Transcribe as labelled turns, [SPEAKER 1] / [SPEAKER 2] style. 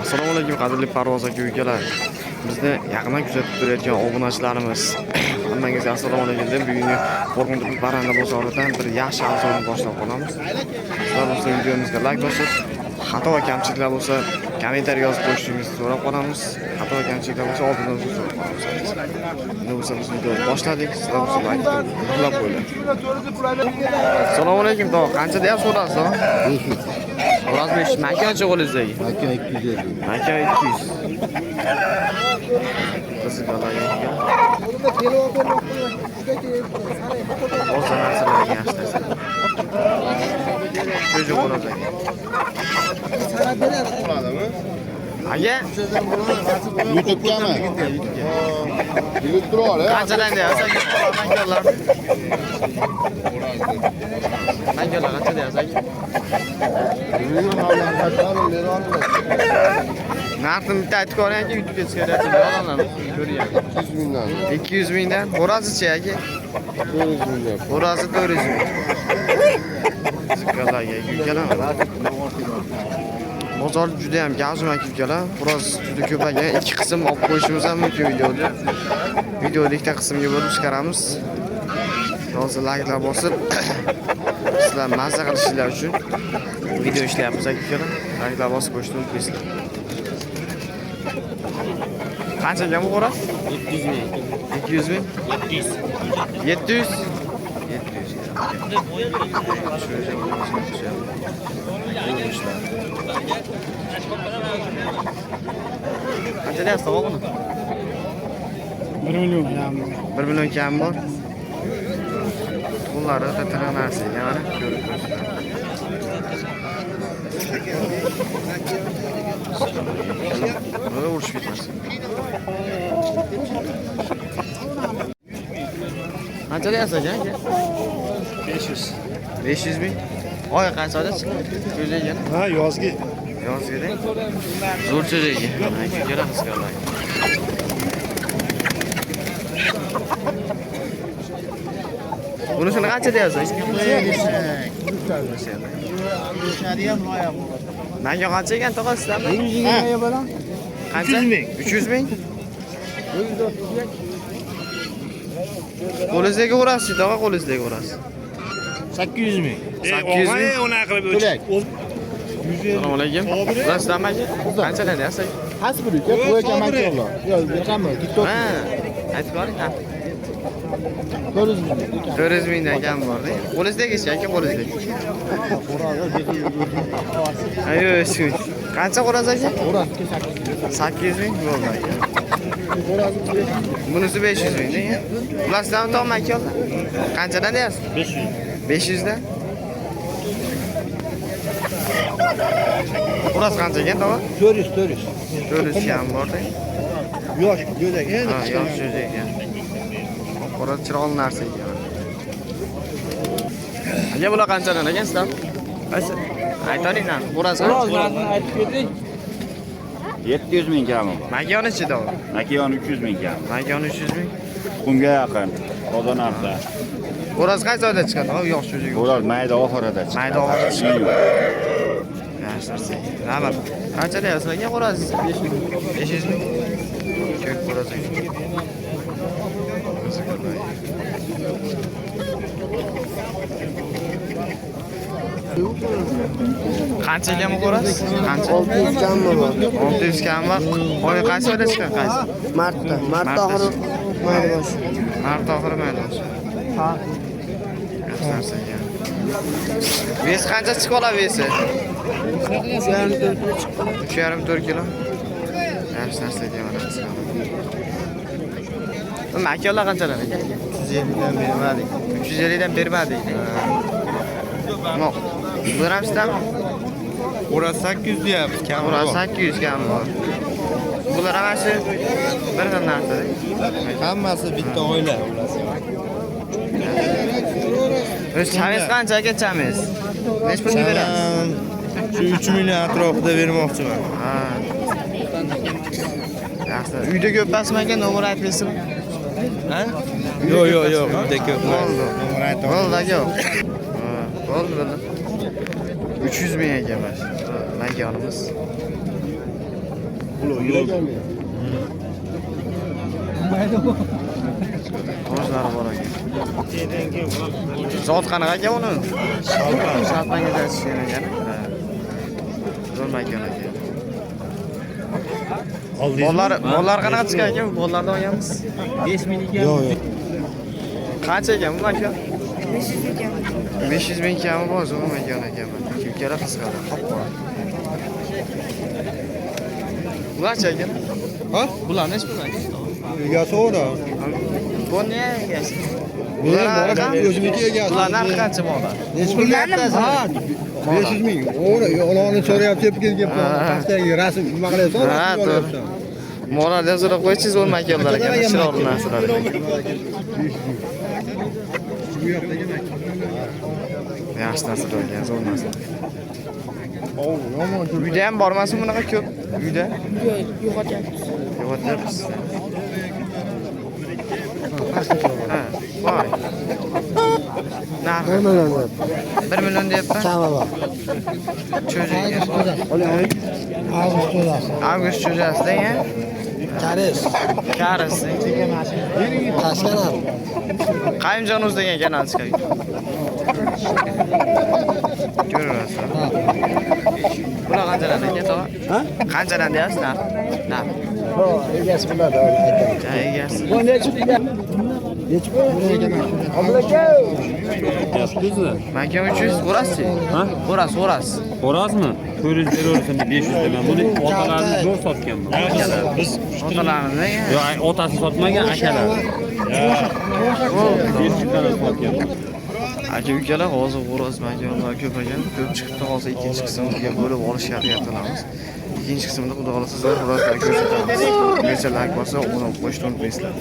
[SPEAKER 1] Assalomu alaykum, qadrli parvoz aka ukalar. Bizni yaqindan kuzatib turayotgan obunachilarimiz. Hammangizga assalomu alaykum deb bugungi Qo'rg'ontepa parranda bozoridan bir yaxshi avzoni boshlab qolamiz. Sizlar bo'lsa videomizga like bosib, xato va kamchiliklar bo'lsa kommentariy yozib qo'yishingizni so'rab qolamiz. Xato va kamchiliklar bo'lsa oldindan uzr so'rab qolamiz. Endi bo'lsa biz videoni boshladik. Sizlar bo'lsa like muhrlab qo'yinglar. Assalomu alaykum, tog'a. Qancha deyapsiz xo'roz? Xo'roz 500. Makonchi qo'lingizdagi?
[SPEAKER 2] Makon 250.
[SPEAKER 1] Makon 200. Qiziqlar. Toza narsalar yaxshi narsa. Jo'ja xo'roz aka. Aka,
[SPEAKER 2] YouTube'gami? Bilib turib.
[SPEAKER 1] Qanchadan deyapsiz aka? Makonlar. Makonlar qancha deyapsiz aka? Narxini bitta aytib ko'ring aka, YouTube'ga chiqaryapsiz, odamlar ko'ryapti.
[SPEAKER 2] 200 mingdan.
[SPEAKER 1] 200 mingdan. Xo'rozichi aka?
[SPEAKER 2] 400 mingdan.
[SPEAKER 1] Xo'rozi 400 ming. Qiziqlar aka, ukalar. Bozor juda ham gavjum aka ukalar. Xo'roz juda ko'p ekan. Ikki qism olib qo'yishimiz ham mumkin videoda. Videoni ikkita qismga bo'lib chiqaramiz. Hozir layklar bosib sizlar mazza qilishinglar uchun video ishlayapmiz aka ukalar. Layklar bosib qo'yishni unutmaysizlar. Qancha ekan bu xo'roz?
[SPEAKER 3] 700 ming.
[SPEAKER 1] 200 ming?
[SPEAKER 3] 700.
[SPEAKER 1] 700? 700. Qancha deyapsiz tog'a buni?
[SPEAKER 4] 1 million yarmi.
[SPEAKER 1] 1 million kam bor. Tuxumlari o'ta tiniq narsa ekan, mana ko'rib turibsizlar. Nima urushib ketmasin. Qancha deyapsiz aka?
[SPEAKER 4] 500.
[SPEAKER 1] 500 ming. Oy qaysi oyda chiqadi? Cho'ja ekan.
[SPEAKER 4] Ha, yozgi.
[SPEAKER 1] Yozgida. Zo'r cho'ja ekan. Mana ikkala qizlarlar. Bunisini qancha deyapsiz? Manga qancha ekan tog'a sizlarmi? Qancha? 300 ming. Qo'lingizdagi o'rasiz, tog'a, qo'lingizdagi o'rasiz.
[SPEAKER 4] 800 ming.
[SPEAKER 1] 800 ming.
[SPEAKER 3] Unaqa qilib o'chib.
[SPEAKER 1] Assalomu alaykum. Ular sizlarmi aka? Qanchadan deyapsiz?
[SPEAKER 2] Qaysi biri uka? Qo'ygan makonlar. Yo'q, bunaqami? TikTok.
[SPEAKER 1] Ha, aytib ko'ring. Ha.
[SPEAKER 2] 400 ming.
[SPEAKER 1] 400 mingdan kam bor-da. Qo'lingizdagi-chi aka, qo'lingizdagi. Ayo, shu. Qancha xo'roz aka?
[SPEAKER 2] Xo'roz
[SPEAKER 1] 800 ming bo'ldi aka. Bunisi 500 ming, nega? Ular sizlarmi tog'mi aka? Qanchadan deyapsiz?
[SPEAKER 3] 500.
[SPEAKER 1] 500 dan. Xo'roz qancha ekan tog'a?
[SPEAKER 2] 400, 400.
[SPEAKER 1] 400 kam bor-da.
[SPEAKER 2] Yosh, go'dak, endi.
[SPEAKER 1] Ha, yosh jo'ja ekan. Xo'roz chiroyli narsa ekan. Aka, bular qanchadan ekan sizlar? Qaysi? Aytaring narxi. Xo'roz qancha?
[SPEAKER 4] Narxini aytib keting.
[SPEAKER 5] 700 ming kami bor.
[SPEAKER 1] Makoni ichida u.
[SPEAKER 5] Makiyon 300 ming kami.
[SPEAKER 1] Makoni 300 ming.
[SPEAKER 5] Tuxumga yaqin. Toza narsa.
[SPEAKER 1] Xo'roz qaysi oyda chiqadi? Ha, yosh jo'jaga.
[SPEAKER 5] Ular mayda oxirida chiqadi.
[SPEAKER 1] Mayda oxirida chiqadi.
[SPEAKER 5] Iyul.
[SPEAKER 1] Yaxshi narsa. Rahmat. Qancha deyapsiz aka xo'roz? 500 ming. Ko'k xo'roz ekan. Qancha ekan bu xo'roz? Qancha?
[SPEAKER 6] 600 kam bor.
[SPEAKER 1] 600 kam bor. Oy qaysi oyda chiqadi? Qaysi?
[SPEAKER 6] Martda. Mart
[SPEAKER 1] Martda.
[SPEAKER 6] oxiri mayda boshi.
[SPEAKER 1] Mart oxiri mayda boshi. Yaxshi narsa ekan. Vес qancha chiqib oladi vesi?
[SPEAKER 6] 3,5-4 kilo chiqdi.
[SPEAKER 1] 3,5-4 kilo. Yaxshi narsa ekan mana. Bu makonlar qanchadan ekan?
[SPEAKER 2] 350 dan bermadik.
[SPEAKER 1] 350 dan bermadik. No. Bular ham sizlarmi?
[SPEAKER 2] Xo'roz 800 deyapmiz, kam.
[SPEAKER 1] Xo'roz 800 kam bor. Bular hammasi bir xil narsa.
[SPEAKER 2] Hammasi bitta oila.
[SPEAKER 1] O'zi chamingiz qancha aka chamingiz? Nechi pulga berasiz?
[SPEAKER 2] Shu 3 million atrofida bermoqchiman.
[SPEAKER 1] Ha. Yaxshi. Uyda ko'p emasmi aka? Nomer aytmaysizmi?
[SPEAKER 2] Ha? Yo'q, yo'q, yo'q, uyda ko'p.
[SPEAKER 1] Bo'ldi.
[SPEAKER 2] Nomer aytaman.
[SPEAKER 1] Bo'ldi aka. Ha, bo'ldi, bo'ldi. 300 ming ekan mana shu makonimiz. Tojlari bor ekan. Zot qanaqa aka uni? Shalpan. Shalpanga tushgan ekan. Zo'r makan aka. Bollar qanaqa chiqqan aka? Bollardan olganmiz.
[SPEAKER 4] 5 ming ekan.
[SPEAKER 6] Yo'q, yo'q.
[SPEAKER 1] Qancha ekan bu aka? 500 ming kami bor, zo'r makan aka. Ikkala qiziqadi, qop-qora. Bularchi aka?
[SPEAKER 2] Ha?
[SPEAKER 1] Bular nechi pul aka?
[SPEAKER 2] Egasi o'ra.
[SPEAKER 1] Bu ne egasi?
[SPEAKER 2] Bular o'zimniki egasi.
[SPEAKER 1] Bular narxi qancha mollar?
[SPEAKER 2] Nechi pul deyapsiz? 500 ming. O'ra, ularni so'rayapti, deb kelgan. Pastdagi rasm nima qilyapsan?
[SPEAKER 1] Ha,
[SPEAKER 2] Rasm
[SPEAKER 1] to'g'ri.
[SPEAKER 2] olyapsan.
[SPEAKER 1] Mollardan so'rab qo'ychi, zo'r makonlar ekan, chiroyli narsalar ekan. Yaxshi narsalar ekan, zo'r narsalar. Uyda ham bormasin bunaqa ko'p? Uyda?
[SPEAKER 3] Yo'qotyapmiz.
[SPEAKER 1] Yo'qotyapmiz. Ha, voy. Narxi
[SPEAKER 6] 1 million deb.
[SPEAKER 1] 1 million deyapman.
[SPEAKER 6] Kami bor.
[SPEAKER 1] Cho'ja ekan.
[SPEAKER 6] Avgust to'lasi.
[SPEAKER 1] Avgust cho'jasida, ya?
[SPEAKER 6] Karis.
[SPEAKER 1] Karis.
[SPEAKER 6] Tashqarar.
[SPEAKER 1] Qayimjon o'z degan kanal chiqadi. Ko'raverasiz. Bular qanchadan aka tog'a?
[SPEAKER 6] Ha?
[SPEAKER 1] Qanchadan deyapsiz narx? Narx.
[SPEAKER 6] Egasi biladi.
[SPEAKER 1] Ha, egasi.
[SPEAKER 6] Nechi pul?
[SPEAKER 1] Maka 300 o'rasiz.
[SPEAKER 7] Ha?
[SPEAKER 1] O'rasiz, o'rasiz.
[SPEAKER 7] Xo'rozmi? 400 beraversin 500 degan. Buni otalarini zo'r sotganman. Akalar.
[SPEAKER 1] Otalarimiz.
[SPEAKER 7] Yo'q, otasi sotmagan, akalar. 500 dan sotganman.
[SPEAKER 1] Aka ukalar hozir xo'roz makonlar ko'p ekan. Ko'p chiqibdi, hozir ikkinchi qismiga bo'lib olishga harakat qilamiz. Ikkinchi qismida xudo xohlasa zo'r xo'rozlar ko'rsatamiz. Necha like bo'lsa, obuna bo'lishni unutmaysizlar.